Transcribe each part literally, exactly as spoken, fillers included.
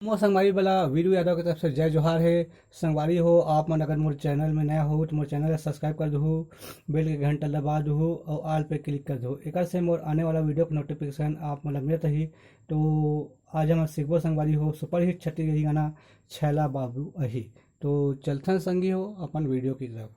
मोर संगवारी वाला वीरू यादव के तरफ से जय जोहार हे। संगवारी हो, आप मन अगर मोर चैनल में नया हो तो मोर चैनल ला सब्सक्राइब कर दहू, बेल के घंटा दबा दहू और ऑल पे क्लिक कर दहू। एकर से मोर आने वाला वीडियो के नोटिफिकेशन आप मन ला मिलत रही। तो आज हमन सीखबो संगवारी हो सुपरहिट छत्तीसगढ़ी गाना छैला बाबू अही। तो चलथन संगी हो अपन वीडियो की तरफ।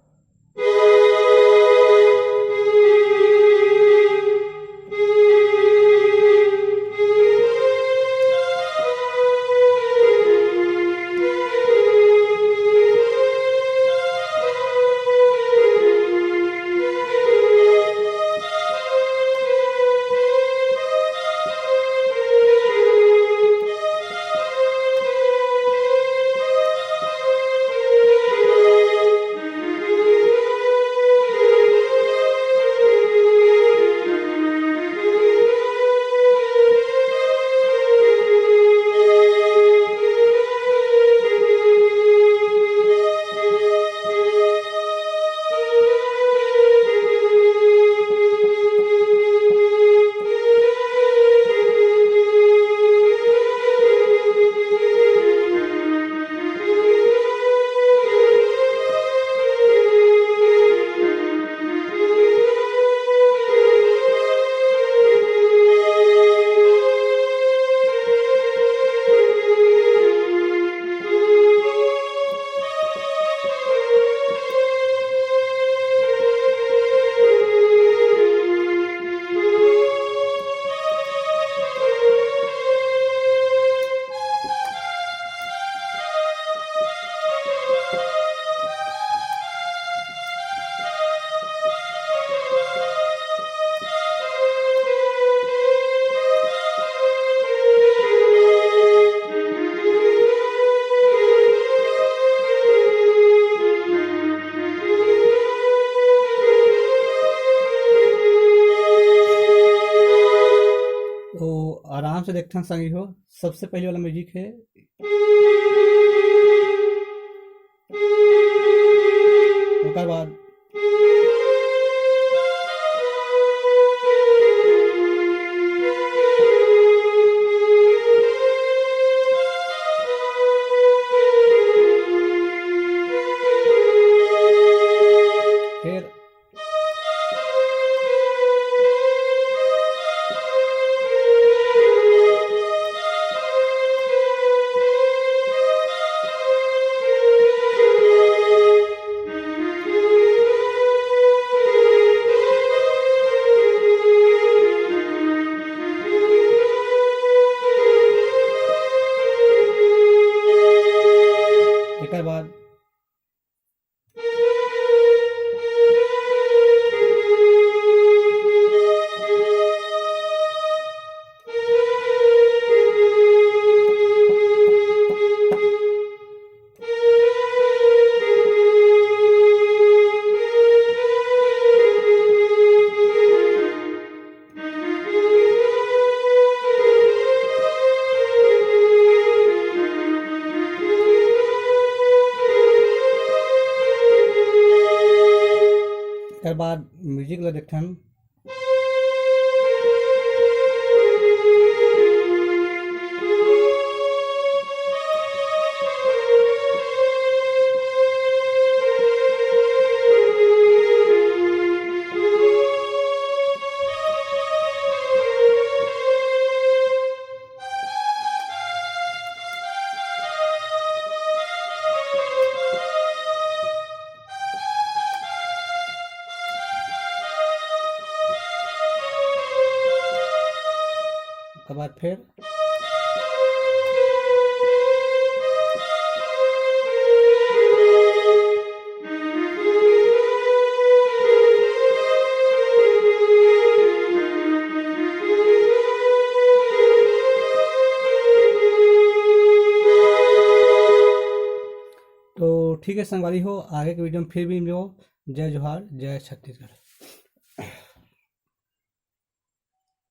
तो आराम से देखथन संगी हो, सबसे पहले वाला म्यूजिक है। ओकर बाद फिर एकर बाद एकर बाद म्यूजिक ला देखथन। ओकर बाद फिर तो ठीक है संगवारी हो, आगे के वीडियो में फिर भी मिलो। जय जोहार, जय छत्तीसगढ़।